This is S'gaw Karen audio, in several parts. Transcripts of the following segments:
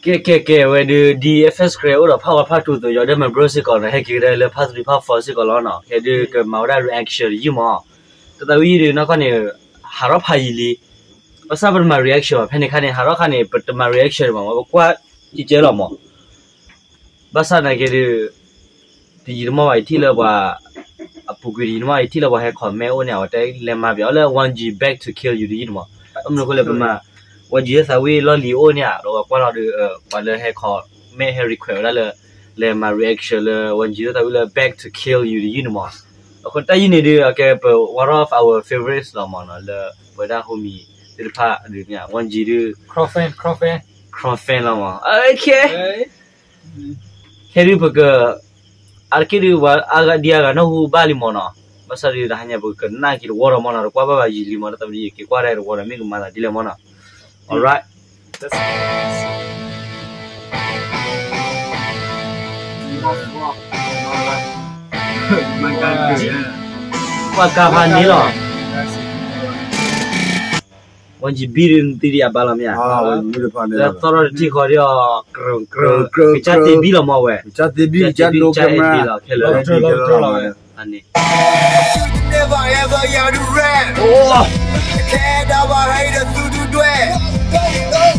ကဲ ကဲ ကဲ ဝဲဒုး ဒ် F S Craze အိၣ်ဒီး part one part two အသိး ယဒီး မ့ၢ် bro စ့ၢ်ကီးနီၤ ဟဲက့ၤကဒါလၢ part three part four စ့ၢ်ကီးလီၤနီၤ. ခဲဒုးကမၤဝဲဒၣ် reaction တယုၢ်မး. တသးဝံၣ်ဒုး နီၢ်ကီၢ်န့ၣ် ဟးထီၣ်ဖးယံာ်လံ. ဘၣ်ဆၣ်ပတမၤ reaction ဘၣ် ဖဲန့ၣ်ခါန့ၣ် ဟးထီၣ်ခါန့ၣ် ပတမၤ reaction ဘၣ်မး ပကွၢ်ကဲကဲလီၤမး. ဘၣ်ဆၣ်နာ်က့ဒုး တယံာ်တမီၢ်ဘၣ် ယထံၣ်လၢပှၤ အပူၤကွံာ်တယံာ်တမီၢ် ယထံၣ်လၢပှၤဟဲ comment အိၣ်န့ၣ် အဝဲတဲလဲၤမၤပၠးအီၤလၢ One G Back to Kill You တယုၢ်န့ၣ်မး. ဘၣ်မနုၤအဃိလဲၣ် ပမၤ One G လၢသးဝံၣ်လီၢ်လံၤအိၣ်န့ၣ်ဧါ ဒီးပှၤကွၢ်လီၤဒုး ပှၤလၢဟဲ comment ဟဲ request ဝဲဒၣ်လၢ လဲၤမၤ reaction လၢ One G လၢသးဝံၣ်လၢ Back to Kill You တယုၢ်န့ၣ်မး. အဃိတၢ်ယုၢ်န့ၣ်ဒုး အကဲပ one of our favorites လီၤမးနီၤ လၢပဝဲဒၣ် homie သ့ၣ်တဖၣ်ဒုးမ့ၢ် One G ဒုး crowd fan လီၤမး. ခဲဒုးပက အါတက့ၢ်ဒုး ပှၤအါဂၤဒံအါဂၤနီၢ်ဟူဘၣ်လံမးနီၤ. ဘၣ်ဆၣ်ဒုးတဟါညါပကနၣ်က့ၤတဝီဒီးမးနီၤ တကွၢ်ဘၣ်ဘၣ်ယံာ်လံမး တၢ်သးဝံၣ်ယက့ၤကွၢ်ဒၣ်တဝီဒီးမ့ၢ်ကမၤသးဒ်လဲၣ်မးနီၤ. Alright. ပှၤကါဖးန့ၣ်လီၤ. One G B ဒုးနသံဒံးအဘါလီၤမ့ၢ်ဧါ. လၢသီၣ်ထီၣ်တထံၣ်ဃီဒုးအီၤ ကြၢးကြၢး ကစၢ်သ့ဘံၣ်လီၤမးဝဲ. ကစၢ်သ့ဘံၣ် ကစၢ်ဒိခဲမး ခဲလၢာ်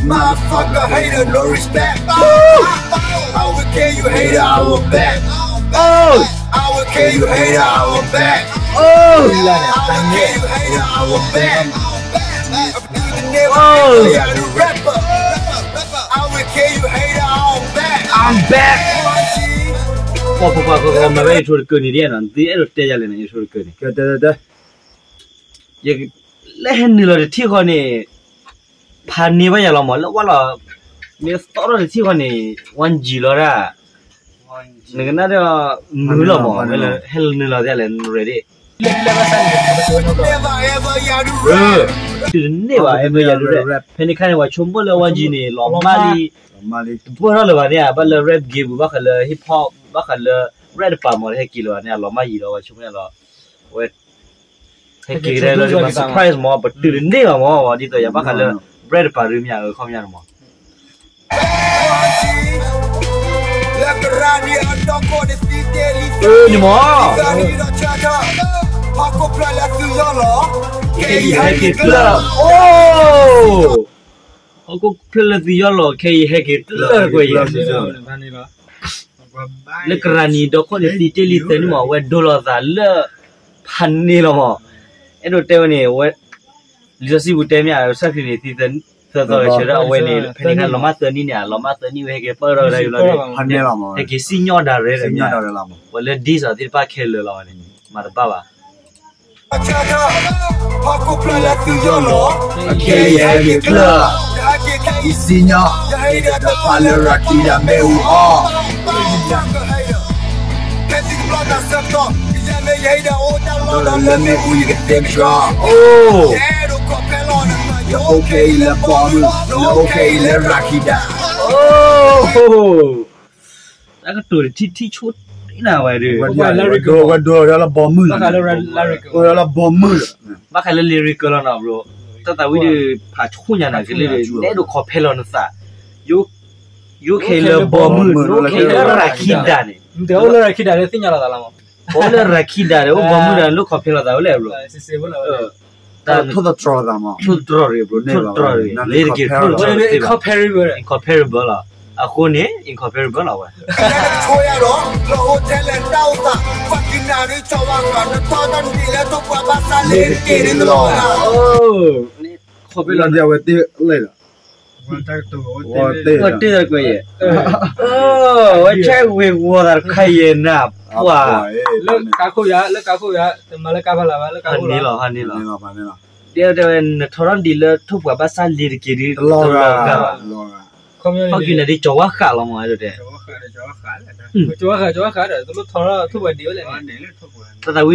Motherfucker hater, no respect. I will kill you, hater, I will back. I will kill you, hater, I will back. I will kill you, hater, I will back. You can never be a rapper. I will kill you, hater, I will back. I'm back. ပှၤပှၤပှၤ မၤဝဲ intro တကၢၢ်န့ၣ်ဒ်နီၤ သုအဲၣ်ဒိးတဲယၤလဲၣ်န့ၣ် intro တကၢၢ်န့ၣ် လၢဟဲနုာ်လီၤတထံၣ်ဃီန့ၣ် ဖးန့ၢ်ဘၣ်ယၤလီၤမး လၢဝဲလီၤ မ့ၢ်သီၣ်ထီၣ်တထံၣ်ဃီန့ၣ် One G လီၤဒၣ် နကနၣ်ဒီး မုာ်လီၤမး ဟဲလီၤနုာ်လီၤသ့လဲၣ် ready တုၤတန့ၢ်ဘၣ် ever ယၤဒုး rap ဖဲန့ၣ်ခါန့ၣ် ပှၤဆိကမိၣ်လၢ One G န့ၣ် လီၤမၢ်လံ တပၢၢ်ထီၣ်လၢၤဘၣ်န့ၣ် ဘၣ်လၢ rap game ဘၣ်ဃးလၢ hip hop ဘၣ်ဃးလၢ rap တပၤမး ဟဲက့ၤလၢၤဘၣ်န့ၣ် အလီၤမၢ်ယံာ်လီၤ ပှၤဆိကမိၣ်လီၤ ဝဲ ဟဲက့ၤကဒါလၢ surprise မး ပတုၤတန့ၢ်ဘၣ်မး ဒ်သိးယၤဘၣ်ဃးလၢ rap တပၤဒုးမ့ၢ်ဧါ ခီပညီန့ၣ်မး န့ၣ်မး ဟီၣ်ခိၣ်ဖျၢၣ်လၢသုယီၢ်လီၤ ခဲအံၤဟဲက့ၤကျၢၢ် အိၣ် ဟီၣ်ခိၣ်ဖျၢၣ်လၢသုယီၢ်လီၤ ခဲအံၤဟဲက့ၤကျၢၢ်ကွံာ်ယဲၢ် လၢကရၤနံၤဒီခိၣ်န့ၣ် သံတ့ၢ်လံသၢနံၣ်မး အဝဲဒိလီၤသးလၢ ဖးန့ၢ်လီၤမး အဲၣ်ဒိးတဲဝဲန့ၣ် ဝဲ လံာ်စီဆှံပူၤတဲမ့ၢ်ဧါ ကစၢ်ခရံာ်န့ၣ် သံသၢသီဂဲၤဆၢထၢၣ် အဝဲန့ၣ် ဖဲန့ၣ်ခါလီၤမၢ်သၢနံၣ်န့ၣ် လီၤမၢ်သၢနံၣ်ဝဲဟဲက့ၤပၢၢ်ထီၣ်ဝဲဒၣ်ယိလီၤန့ၣ် ဟဲက့ၤစံၣ်ညီၣ်ဒၣ်ရဲၣ်ဒီး ဝဲလၢ ဒ်သိးသ့ၣ်တဖၣ်ခဲလၢာ်လီၤဝဲန့ၣ် မၤတဘၣ်ဘၣ် ဟီၣ်ခိၣ်ဖျၢၣ်လၢသုယီၢ်လီၤ ခဲအံၤဟဲက့ၤကျၢၢ် ယဟဲက့ၤခဲအံၤစံၣ်ညီၣ် ယဟဲဒီးတဖၣ်လၢရၤခံဒၣ်မ့ၣ်အူအီၣ် ကယဲၢ်မ့ၢ်ယဟဲဒီးအိၣ်တၢ်လီၢ်ဒီးလၢမ့ၣ်အူယကသ့မတြီ ယအဲၣ်ဒိးခီဖျိလီၤနသး ယအိၣ်ခဲအံၤလၢဘီမုၢ် ယအိၣ်ခဲအံၤလၢရၤခံဒၣ် တၢ်ကတိၤတထံၣ်ထံၣ်ဆိနၤဝဲဒုး ဝဲဒိလီၤဒီးလၢဘီမုၢ်လီၤ လၢဘီမုၢ်လီၤ ဘၣ်ဃးလၢ lyrical လီၤနီၤ bro တၢ်သးဝံၣ်ဒုး ဖးဆိညါနၤကလၢဒုး နအဲၣ်ဒိးခီဖျိလီၤနသး ယအိၣ်ခဲအံၤလၢဘီမုၢ် နအိၣ်ခဲအံၤလၢရၤခံဒၣ်န့ၣ် ပအိၣ်လၢရၤခံဒၣ်န့ၣ် အိၣ်ဘီမုၢ်ဒီး နလိၣ်ခီဖျိလီၤသးဝဲလဲၣ် bro ထိၣ်သတြီၤသးမး ထိၣ်သတြီၤတဂ့ၤ bro ထိၣ်သတြီၤတဂ့ၤ လ့ၤတက့ၤ ထိၣ်သတြီၤတဂ့ၤ incomparable လီၤ အဃိန့ၣ် incomparable လီၤဝဲ ခီဖျိလီၤ ဝဲတ့ၢ်ကွဲးယဲၢ် ဝဲဆဲးဝ့ၤဝီၤသးတခါယဲၢ်နၤ ပှၤ လၢကါခိၣ်ယၤ လၢကါခိၣ်ယၤ တမၤလၢကါဖးလၢ်ဘၣ် လၢကါခိၣ်လီၤ ဟးန့ၣ်လီၤ တဲဝဲ နထီထီၣ်ဒံးလၢထိၣ်ပှၤဘၣ်ဆၣ်လ့ၤတက့ၤဒုး တလီၤဂာ်ဘၣ် ခီဖျိနၤဒ်ကၠီၤဝါဃးလီၤမး အဲၣ်ဒိးတဲ ကၠီၤဝါဃး ကၠီၤဝါဃးဒီး တလိၣ်ထီထီၣ်ထိၣ်ပှၤဒံးဝဲလဲၣ် တၢ်သးဝံၣ်တယံာ်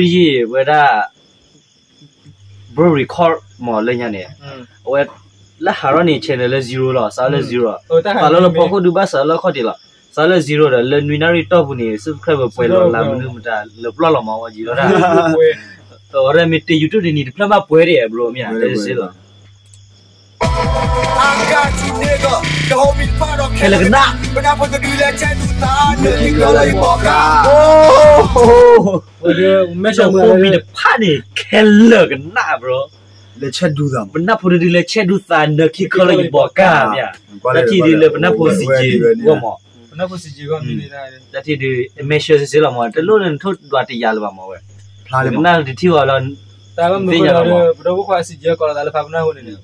ဝဲဒၣ် bro record မးလၢညါန့ၣ် အဝဲ လၢဟးထီၣ်န့ၣ် channel လၢ zero လီၤ စးလၢ zero ပာ်လီၤလၢဖီခိၣ်ဒုးဘၣ်စးလၢခီၣ်ထံးလီၤ စးလၢ zero ဒီး လၢနွံနၣ်ရံၣ်တီၢ်ပူၤန့ၣ် subscriber ပှဲၤလီၤလၢမနုၤမတၤ လၢပျီၢ်လီၤမး ဝဲယံၤလီၤဒၣ် အဝဲဒၣ်မ့ၢ်တ့ၢ် YouTube တနံၤတဖျၢၣ်ဘၣ်ပှဲၤဒံး bro မ့ၢ်ဧါ တဲစ့လီၤ ခဲလၢာ်ကနၣ်, ဖိမံၤတဖၣ်န့ၣ် ခဲလၢာ်ကနၣ် bro, ပနၢ်ဖိတဒုလဲၤဆဲးဒူသး နၢခံခီလၢယဘီကါမ့ၢ်ဧါ, တၢ်ထံၣ်ဒုလၢပနၢ်ဖိစံးက့ၤဝဲမး, တၢ်ထံၣ်ဒု အမဲာ်ဆှၢစ့ၢ်လီၤမး, တလိၣ်လၢနထိၣ်ဒွးတယၤလၢၤဘၣ်မးဝဲ, ကနၣ်တထံၣ်ဝဲလီၤ, သ့ၣ်ညါလီၤမး, ပဒီပုၢ်ခွါစံးက့ၤကီးလီၤသးလၢဖးပနၢ်ဟူန့ၣ်န့ၣ်,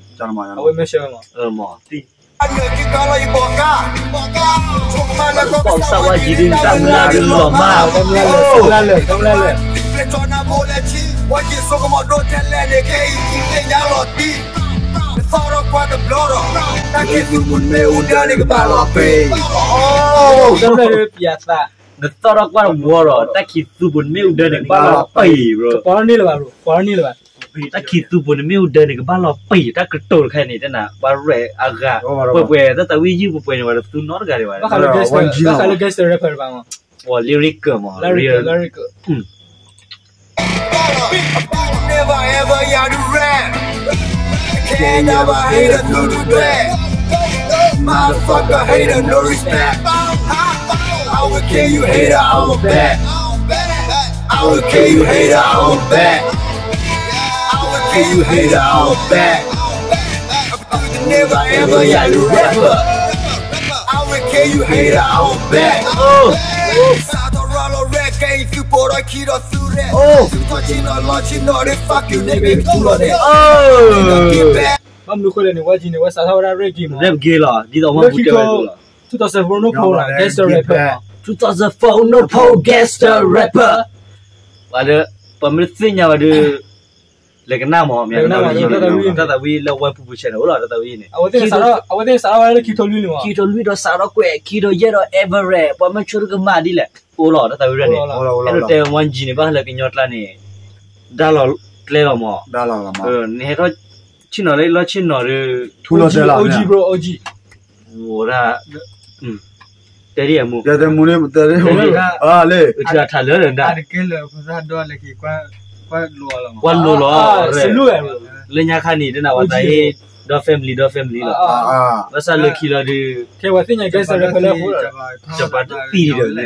အဝဲမဲာ်ဆှၢဝဲမး, မး ဘီၣ်ကစၢ်ဝါယံၤဒုး တၢ်မုၢ်လၢ်ဒုးလီၤမး, တၢ်မုၢ်လၢ်လၢာ်, တၢ်မုၢ်လၢ်လၢာ်, နသီၣ်ထီၣ်ကွၢ်တဘျီဒီး နသီၣ်ထီၣ်ကွၢ်တဝီဒီး တၢ်ခံးသူပူၤနမ့ၢ်အူဒၢန့ၣ် ကဘၣ်လီၤပံာ် bro, တၢ်ခံးသူပူၤနမ့ၢ်အူဒၢန့ၣ် ကဘၣ်လီၤပံာ် တၢ်ကတိၤတခါန့ၣ် တဲနၤ ပှၤရဲၣ်အဂၤ, ပှဲၤပှဲၤ တၢ်သးဝံၢ်ယုၢ်ပှဲၤပှဲၤန့ၣ် ပှၤတသူနီတဂၤဒံးဘၣ်, ဘၣ်ဃးလၢ gangster rapper တပၤမး, ပှၤ lyric မး, lyric ဘၣ်မနုၤဃိလဲၣ်န့ၣ် ဝါကၠံန့ၣ် ဝဲစးထီၣ်ဝဲဒၣ် rap game မး, rap game လီၤ, ဒ်သိးမ့ၢ်ပူၤတဲဝဲဒၣ်လီၤ, two thousand four နီၢ်ဖိလီၤ gangster rapper, two thousand four နီၢ်ဖိ gangster rapper, ပှၤလၢ ပှၤမ့ၢ်တသ့ၣ်ညါဘၣ်ဒီး လဲၤကနၣ်မး မ့ၢ် တၢ်သးဝံၣ်လၢ ဝဲၢ်ပူၤပူၤ channel အိၣ်လီၤ တၢ်သးဝံၣ်န့ၣ်, အဝဲသ့ၣ်စးထီၣ်ဝဲလၢခံကထိလွံၢ်န့ၣ်မး, ခံကထိလွံၢ်ဒီးစးထီၣ်ကွဲး ခံကထိယဲၢ်ဒီး average ပှၤမ့ၢ်ဆိတကမၣ်ဒ်လဲၣ် အိၣ်လီၤ တၢ်သးဝံၣ်န့ၣ်, အဲၣ်ဒိးတဲဝဲ ဝါကၠံန့ၣ် ဘၣ်ဃးလၢကညီကျါန့ၣ် ဒါလီၤကျဲလီၤမး, နဟဲထီၣ်ဆ့ၣ်နီၤလၢလီၢ်ဆ့ၣ်နီၤဒီး O G bro, O G, ဝဲဒၣ် တဲဒ်အမူ တဲဒ်အမူန့ၣ် တဲဒ်အမူ လၢ ထးလၢဒီး ကွၢ်လိာ်လီၤ, လၢညါခါန့ၣ် တနၤဝဲသးဟ့ ဒီ family ဒီ family လီၤ, ဘၣ်ဆၣ်လၢခံလီၤဒီး ခဲဝဲသ့ၣ်ညါ gangster rapper လၢ စီၤပၤတသံဒီးန့ၣ် န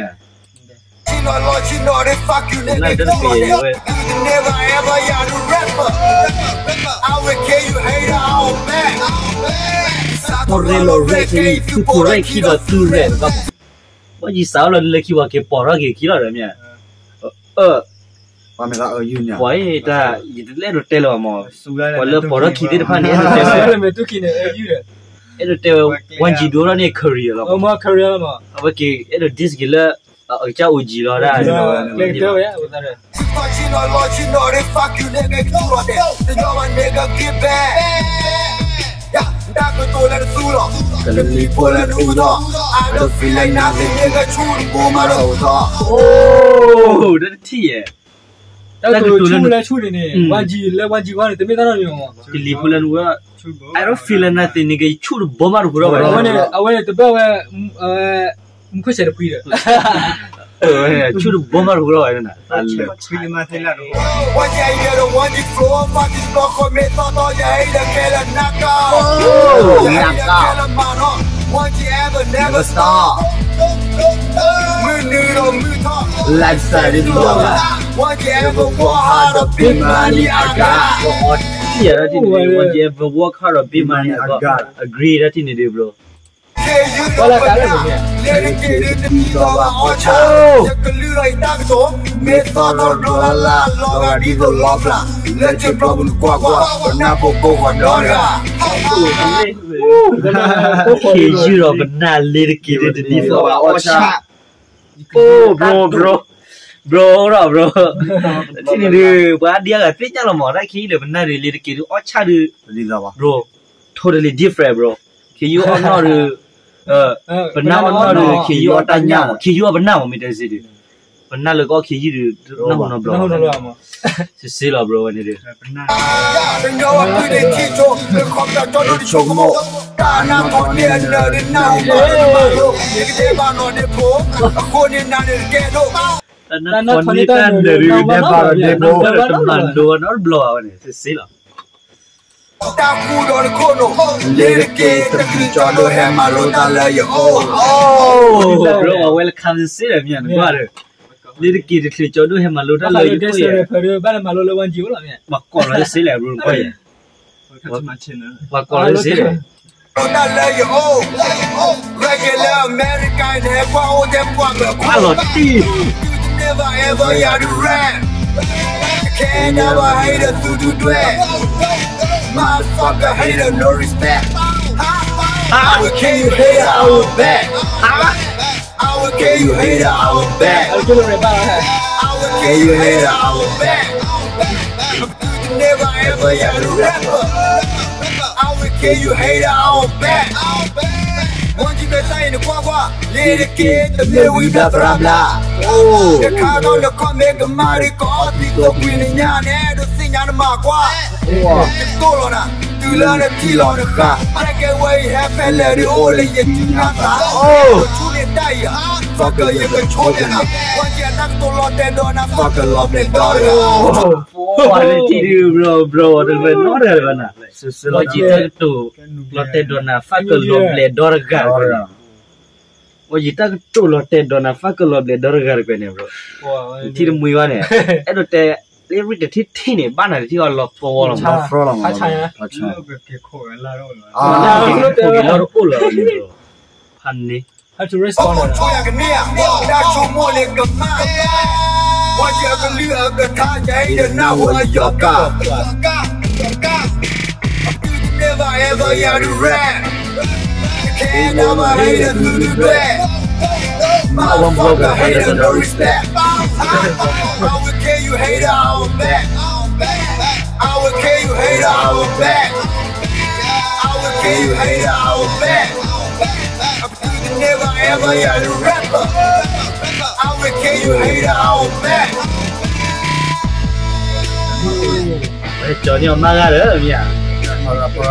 တတက့ၤဝဲ ရ့လီၤရဲၣ်က့ၤ သုဖိရဲၣ်ခံဒီးသုရဲၣ်ဘၣ်, ပှၤယစးလီၤလၢခံပှၤက့ၤပိာ်ထီၣ်က့ၤခံလီၤဒီးမ့ၢ်, ပှၤမ့ၢ်သးအၢယုၢ်န့ၣ် ပှၤတၢ် ယတအဲၣ်ဒိးတဲလၢၤဘၣ်မး, ပှၤလၢပိာ်ထီၣ်ခံသ့ၣ်တဖၣ်န့ၣ် အဲၣ်ဒိးတဲဝဲ အဲၣ်ဒိးတဲဝဲ ဝါကၠံဒိၣ်ထီၣ်န့ၣ် career လီၤ, career လီၤမး, အဝဲက့ၤ အဲၣ်ဒိး diss က့ၤလၢ အကစၢ် O G လီၤဒၣ် ကျဲကတၢၢ်ဝဲ တၢ်ကတိၤလၢဆူၣ်လၢဆူၣ်န့ၣ်န့ၣ် ဝါကၠံလၢဝါကၠံဂီၢ်န့ၣ် တမ့ၢ်တၢ်နီတမံၤမး, ကလံၤဖိလၢနအူဒီး I don't feel like nothing, nigga, ဆူၣ်တဘိမးတဟူထီၣ်ဘၣ်, အဝဲန့ၣ် တဘၣ်ဝဲ မူခိၣ်စဲးတဖှံဒီး ဆူၣ်တဘိမးတဟူထီၣ်ဘၣ်, မုၢ်နုာ်ဒီးမုၢ်ထီၣ် lifestyle ဒ်သိးလီၤ, won't you ever work hard or be money, I got, won't you ever work hard or be money, I got, agree တၢ်ထံၣ်န့ၣ်ဒုး bro, လၢတက့ၢ်ဒုးတမံၤလီၤဘၣ်အီၣ်ဆၣ်, ယကလုၢ်ဒီးယတၢ်ကတိၤ, မ့ၢ်သီၣ်ထီၣ်ဒိလၢ်လၢ်လီၤဂာ်ဒ်သိးလီဖျး, လၢကၠ့ပျီပူၤနကွၢ်ကွၢ်, ပနၢ်ဖိကိးဂီၤဒီတဂၤ ခ့ယုၢ်ဒီးပနၢ်လ့တက့ၢ်ဒုးတဒ်သိးဘၣ်အီၣ်ဆၣ်, အိၣ် bro, bro, bro, ထံၣ်န့ၣ်ဒုး ပှၤဒ်အဂၤသ့ၣ်ညါလီၤမး တၢ်ခ့ယုၢ်ဒီးပနၢ်ဒုးလ့တက့ၢ်ဒုးအီၣ်ဆၣ်ဒုး, bro, totally different, bro, ခ့ယုၢ်အီၣ်နီၢ်ဒုး ပနၢ်အီၣ်နီၢ်ဒုး ခ့ယုၢ်အီၣ်တၢ်ညၣ်မး ခ့ယုၢ်အီၣ်ပနၢ်မး မ့ၢ်တဲစ့ၢ်ဒုး, ပနၢ်လၢကအီၣ်ခ့ယုၢ်ဒုး နၢ်ဟူနီတဘျီဘၣ်, စ့ၢ်စ့ၢ်လီၤ bro ဝဲန့ၣ်ဒုး တၢ်နါထီၣ်န့ၢ်တၢ်နၢၤဒုး နၢ်ဟူဘၣ်လၢတမၤလိနီတဘျီဘၣ်ဝဲန့ၣ် စ့ၢ်စ့ၢ်လီၤ. တၢ်ကူၣ်ဒီးနခိၣ်နူာ်, လ့ၤတက့ၤတချုးကၠီဒိၣ်ဟဲမၤလိတၢ်လၢယအိၣ်, ဘျီဝဲလၢ ခါစ့ၢ်ဒီးမ့ၢ်နကွၢ်ဒီး, လ့ၤတက့ၤတချုးကၠီဒိၣ်ဟဲမၤလိတၢ်လၢယအိၣ်, ဘၣ်ကိးလီၤစ့လဲၣ် ဘျီနကွၢ်ယဲ, ဘၣ်ကိးလီၤစ့လဲၣ် တၢ်လၢယအိၣ်, ရဲၣ်က့ၤလၢအမဲရကၤ နဟဲကွၢ်အိၣ်ထဲပှၤမၢၤခွါလီၤတံၢ်, never ever ယၤဒုးရဲၣ်, ခဲဒၣ်ဘၣ်ဟဲဒီးသူဒုးဒွဲၣ်, motherfucker hater no respect, I will kill you hater I will back, I will kill you hater I will back, I will kill you hater I will back, I will kill you hater I will back, never ever ယၤဒုးရဲၣ်, I will kill you hater I will back, မ့ၢ်နကွၢ်ကွၢ်, လ့ၤတက့ၤတမ့ၢ်ဝံၤဘျါသရၣ်ဘျါ, တခါဒီးနခီၣ်မ့ၢ်ကမၣ်ဒီး ကအီသံးသိးကွံာ်နညါန့ၣ် ဒိးသ့ၣ်ညါနမၤကွၢ်, ယတိၢ်လီၤနၤ, တုၤလၢနထံၣ်လီၤနဃၣ်, တၢ်ကဲဝဲအံၤဟဲဖဲလဲၣ်ဒုးအိၣ်လၢယစုညါသး, ဆူန့ၣ်တၢ်အံၤ, fucker ယကဆိကမိၣ်နၤ, ဝဲက့ၤအတၢ်ကတိၤလီၤတဲာ်ဒီးနၤ fucker လီၤဘျဲးဒီတဂၤ, ဝဲက့ၤတၢ်ကတိၤလီၤတဲာ်ဒီးနၤ fucker လီၤဘျဲးဒီတဂၤ, ဝဲယတၢ်ကတိၤလီၤတဲာ်ဒီးနၤ fucker လီၤဘျဲးဒီတဂၤတကွဲးန့ၣ် ဘျီ, နထံၣ်တမှံဝဲန့ၣ်, အဲၣ်ဒိးတဲ, လၢရံၣ်တထံၣ်ထံၣ်န့ၣ် ဘၣ်နၤတထံၣ်အီၤလီၤသဝီလီၤမး, လၢက့ၤခိၣ်က့ၤလီၤတအိၣ်လီၤန့ၣ်, ဖးန့ၣ် ဆိယၤကန့ၢ်ဧါ, တၢ်ဆိကမိၣ်န့ၣ်ကမၣ်, ဝဲယကလုၢ်အကထါ ယဟ့ၣ်ဒီးနၢ်ဟူအယီၤကၢ်, never ever ယၤဒုးရဲၣ်, ခဲဒၣ်ဘၣ်ဟဲဒီးသူဒုးဒွဲၣ်, motherfucker hater no respect, I will kill you hater I will back, I will kill you hater I will back, I will kill you hater I will back, never ever ယၤဒုးရဲၣ်, I will kill you hater I will back, ကၠီၤန့ၢ်အီၤမးဂၤဒီးမ့ၢ်ဧါ,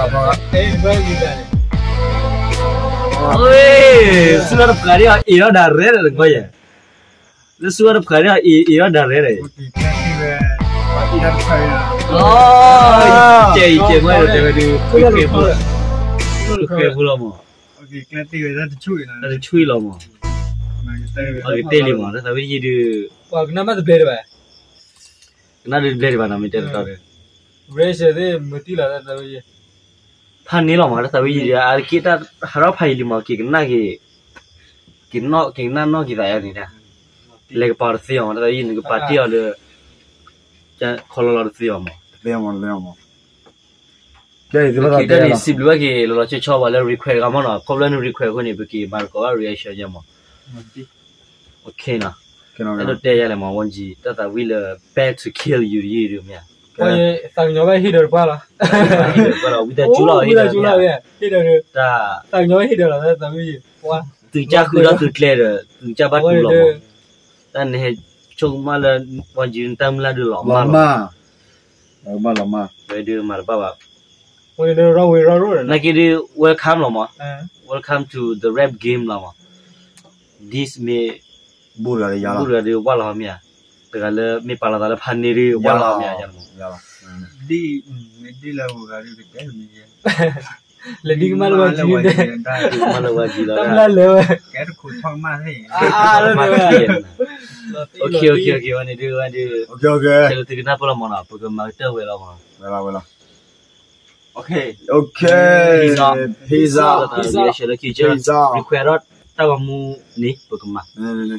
ဆူၣ်ထီၣ်တပှၤဒ်အီၤအ့ၣ်ထီၣ်ဒၣ်ရဲၣ်ဒီးတကွၢ်ယဲ, လၢဆူၣ်ထီၣ်တပှၤဒ်အီၤအ့ၣ်ထီၣ်ဒၣ်ရဲၣ်ဒီး, ကဲအံၤကဲမ့ၢ်ဒီးတဲဝဲဒုး ဃဲဖိလီၤမး, တၢ်တဆူၣ်လီၤမး, အကတဲလံမး တၢ်သးဝံၣ်ယံၤဒုး, ကနၣ်ဒုးတဘျဲဒံးဘၣ်နီၤ မ့ၢ်တဲတတီဒီး, ဖးန့ၣ်လီၤမး တၢ်သးဝံၣ်ယံၤဒုး အါတက့ၢ်တၢ်ဟးထီၣ်ဖးယံၤလံမး က့ၤကနၣ်က့ၤ, က့ၤကနၣ်နီၣ်က့ၤသးယါန့ၣ်, လဲၤကပၤတသ့အီၤမး တၢ်သးဝံၣ်ယံၤ နကပာ်တ့ၢ်အီၤဒီး, ခီလီၤလီၤတသ့အီၤမး, ကဲတၢ်န့ၣ် စံးဘျုးဘၣ်က့ၤလီၤလီၤဆီဆီပှၤလၢ request တဂၤမးနီၤ ခီဖျိလၢန request အဃိန့ၣ် ပက့ၤမၤသကိးဘၣ် reaction ယါမး, အဲၣ်ဒိးတဲယါလဲၣ်မး ဝီကၠံ တၢ်သးဝံၣ်လၢ back to kill you ယံၤဒုးမ့ၢ်ဧါ, သးကညီၤဘၣ်ဟ့ၣ်ဒီးတပှၢ်လီၤ, ဝံသးစူၤလီၤ, ဝံသးစူၤလီၤ, ဟ့ၣ်ဒီး, တၢ်, သးကညီၤဘၣ်ဟ့ၣ်ဒီးလီၤ သးဝံၣ်ယံၤ, သုကစၢ်ဃုာ်ဒီးသုကျဲဒီး သုကစၢ်ဘၣ်တူၢ်လီၤမး, တၢ်နဟဲဆိကမိၣ်လၢ ဝီကၠံ နတၢ်မုၢ်လၢ်ဒုးလီၤမးလီၤ, ဘၣ်လီၤမး, ဝဲဒုးမၤတဘၣ်ဘၣ်, နာ်က့ဒုး welcome လီၤမး, welcome to the rap game လီၤမး, this မ့ၢ် ဘူၣ်တဂၤဒုးဝၣ်လီၤမ့ၢ်ဧါ, တဂၤလၢမ့ၢ်ပာ်လီၤသးလၢဖးန့ၣ်ဒုး ဝၣ်လီၤမ့ၢ်ဧါ, ဒ်, မ့ၢ်ဒ်လၢအဂၤဒုးကတဲ, လဲၤဒ်ကမၣ်လၢဝဲကၠံ, ကမၣ်လၢဝဲကၠံလီၤ, တၢ်မုၢ်လၢ်လၢဝဲ, ကဲတခိးထီၣ်ကမၣ်သ့, ဝဲန့ၣ်ဒုး, ဝဲဒုး, ကဲလၢသုကနၢ်ပၢၢ်လီၤမးနီၤ ပကမၤကတၢၢ်ဝဲလီၤမး, ဝဲလီၤ, ဝဲလီၤ request ဒီးတၢ်ဂီၤမူန့ၣ် ပကမၤ,